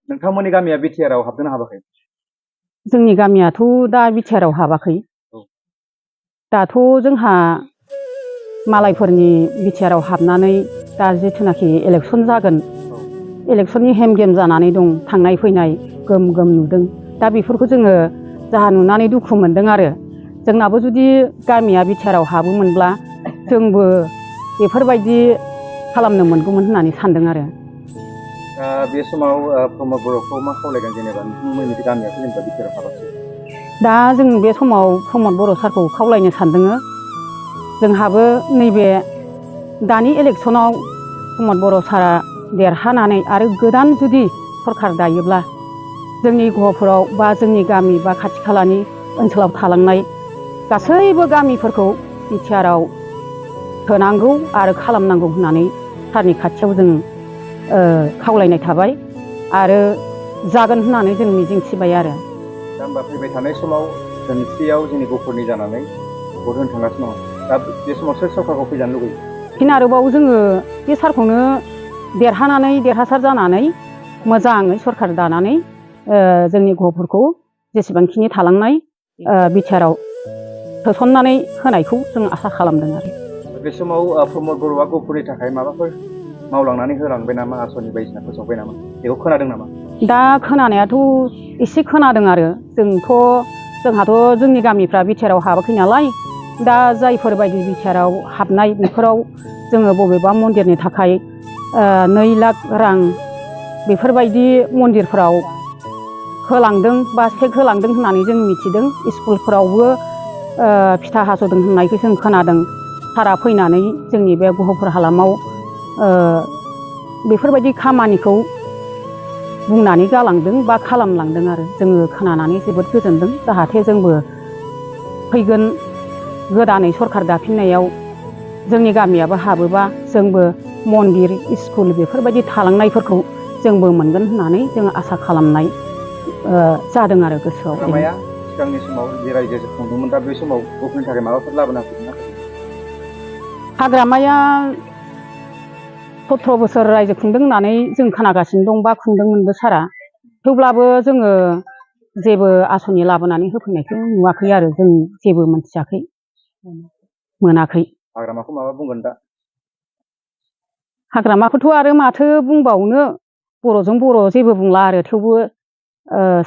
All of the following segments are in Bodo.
नोंथांमोननि गामिया बिटिआरआव हाबदोंना हाबाखै? जोंनि गामियाथ' दा बिटिआरआव हाबाखै। दाथ' जोंहा मालायफोरनि बिटिआरआव हाबनानै दा जिथुनाखि इलेक्सन जागोन, इलेक्सननि हेम गेम जानानै दं, थांनाय फैनाय गोम गोम नुदों। दा बेफोरखौ जोङो जाहा नुनानै दुखु मोनदों आरो। जोंनाबो जुदि गामिया बिटिआरआव हाबोमोनब्ला जोंबो बेफोरबायदि खालामनो मोनगौमोन होननानै सानदों आरो। बे समाव प्रमद बर'खौ मा खावलायगोन जेनेबा नोंथांमोननि गामियाथ' जेनेबा बिटिआरआव हाबाखै? दा जों बे समाव प्रमद बर' सारखौ खावलायनो सानदों। जोंहाबो नैबे दानि इलेक्सनाव प्रमद बर' सारा देरहानानै आरो गोदान जुदि सरखार दायोब्ला जोंनि गहपुराव बा जोंनि गामि बा खाथि खालानि ओनसोलाव थालांनाय गासैबो गामिफोरखौ बिटिआरआव सोनांगौ आरो खालामनांगौ होननानै सारनि खाथियाव जों खावलायनाय थाबाय आरो जागोन होननानै जों मिजिंथिबाय आरो। दा होमबा फैबाय थानाय समाव धोनस्रियाव जोंनि गहपुरनि जानानै भट होनो थांगासिनो दङ। दा बे समाव सोर सरकारखौ फैजानो लुगैयो? फिन आरोबाव जोङो बे सारखौनो देरहानानै देरहासार जानानै मोजाङै सरखार दानानै जोंनि गहपुरखौ जेसेबांखिनि थालांनाय बिटिआरआव सोसननानै होनायखौ जों आसा खालामदों आरो। बे समाव प्रमद बर'आ गहपुरनि थाखाय माबाफोर मावलांनानै होलांबाय नामा, आसनि बायदिसिना फोसावबाय नामा, बेखौ खोनादों नामा? दा खोनानायाथ' एसे खोनादों आरो। जोंहाथ' जोंनि गामिफ्रा बिटिआरआव हाबाखै नालाय, दा जायफोर बायदि बिटिआरआव हाबनाय बेफोराव जोङो बबेबा मन्दिरनि थाखाय 2 लाख रां बेफोरबायदि मन्दिरफ्राव होलांदों बा चेक होलांदों होननानै जों मिथिदों। स्कुलफोरावबो फिथा हास'दों होननायखौ जों खोनादों। सारा फैनानै जोंनि बे गहपुर हालामाव बेफोरबायदि खामानिखौ बुंनानै गालांदों बा खालामलांदों आरो। जोङो खोनानानै जोबोद गोजोनदों। जाहाथे जोंबो फैगोन गोदानै सरखार दाफिननायाव जोंनि गामियाबो हाबोबा जोंबो मन्दिर स्कुल बेफोरबायदि थालांनायफोरखौ जोंबो मोनगोन होननानै जों आसा खालामनाय जादों आरो गोसोआव। हाग्रामाया सिगांनि समाव जे रायजो खुंदोंमोन, दा बे समाव गहपुरनि थाखाय माबाफोर लाबोना होफैदोंना? हाग्रामाया 17 बोसोर रायजो खुंदों होननानै जों खोनागासिनो दं बा खुंदोंमोनबो सारा। थेवब्लाबो जोङो जेबो आसनि लाबोनानै होफैनायखौ नुवाखै आरो। जों जेबो मोनथियाखै, मोनाखै। हाग्रामाखौ माबा बुंगोन दा? हाग्रामाखौथ' आरो माथो बुंबावनो, बर'जों बर' जेबो बुंला आरो। थेवबो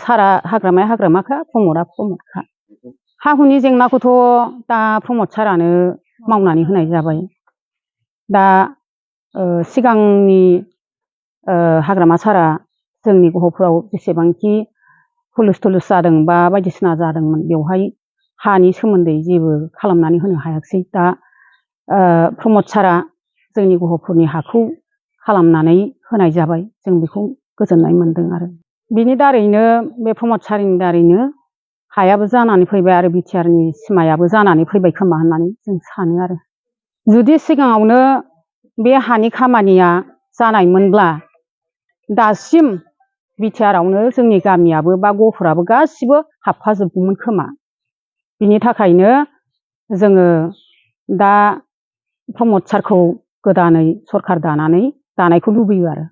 सारा हाग्रामाया हाग्रामाखा, प्रमदआ प्रमदखा। हा हुनि जेंनाखौथ' दा प्रमद सारानो मावनानै होनाय जाबाय। दा सिगांनि हाग्रामा सारा जोंनि गहपुराव जेसेबांखि हुलुस थुलुस जादों बा बायदिसिना जादोंमोन, बेवहाय हानि सोमोन्दै जेबो खालामनानै होनो हायाखिसै। दा प्रमद सारा जोंनि गहपुरनि हाखौ खालामनानै होनाय जाबाय। जों बेखौ गोजोननाय मोनदों आरो। बिनि दारैनो बे प्रमद सारनि दारैनो हायाबो जानानै फैबाय आरो बिटिआरनि सिमायाबो जानानै फैबाय खोमा होननानै जों सानो आरो। जुदि सिगाङावनो बे हानि खामानिया जानायमोनब्ला दासिम बिटिआरआवनो जोंनि गामियाबो बा गहपुराबो गासिबो हाबफाजोबगौमोन खोमा। बिनि थाखायनो जोङो दा प्रमद सारखौ गोदानै सरखार दानायखौ लुबैयो आरो।